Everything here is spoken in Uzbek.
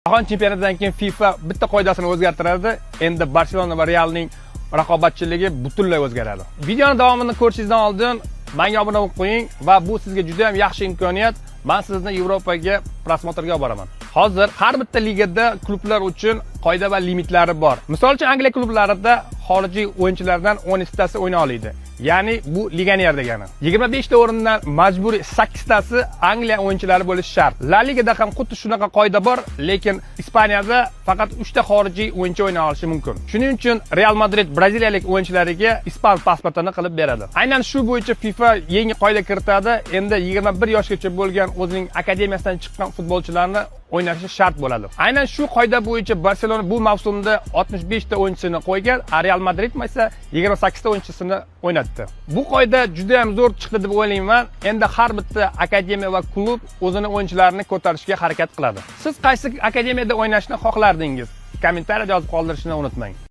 Jahon chempionatidan keyin FIFA bitta qoidasini o'zgartiradi. Endi Barselona va Realning raqobatchiligi butunlay o'zgaradi. Videoni davomini ko'rishingizdan oldin menga obuna bo'lib qo'ying va bu sizga juda ham yaxshi imkoniyat. Men sizni Yevropaga просмотр ga olib boraman. Hozir har bitta ligada klublar uchun qoida va limitlari bor. Misol uchun, Angliya klublarida xorijiy o'yinchilardan 12 tasi o'ynay oladi. Ya'ni bu legioner degani. 25 ta o'rindan majburiy 8 tasi Angliya o'yinchilari bo'lishi shart. La Ligada ham xuddi shunaqa qoida bor, lekin Ispaniyada faqat 3 ta xorijiy o'yinchi o'ynay olishi mumkin. Shuning uchun Real Madrid braziliyalik o'yinchilariga ispan pasportini qilib beradi. Aynan shu bo'yicha FIFA yangi qoida kiritadi. Endi 21 yoshgacha bo'lgan o'zining akademiyasidan chiqqan futbolchilarni o'ynashi shart bo'ladi. Aynan shu qoida bo'yicha Barselona bu mavsumda 65 ta o'yinchisini qo'ygan, a Real Madrid esa 28 ta o'yinchisini o'ynatdi. Bu qoida juda ham zo'r chiqdi deb o'ylayman. Endi har bitta akademiya va klub o'zini o'yinchilarini ko'tarishga harakat qiladi. Siz qaysi akademiyada o'ynashni xohlardingiz? Kommentariyada yozib qoldirishni unutmang.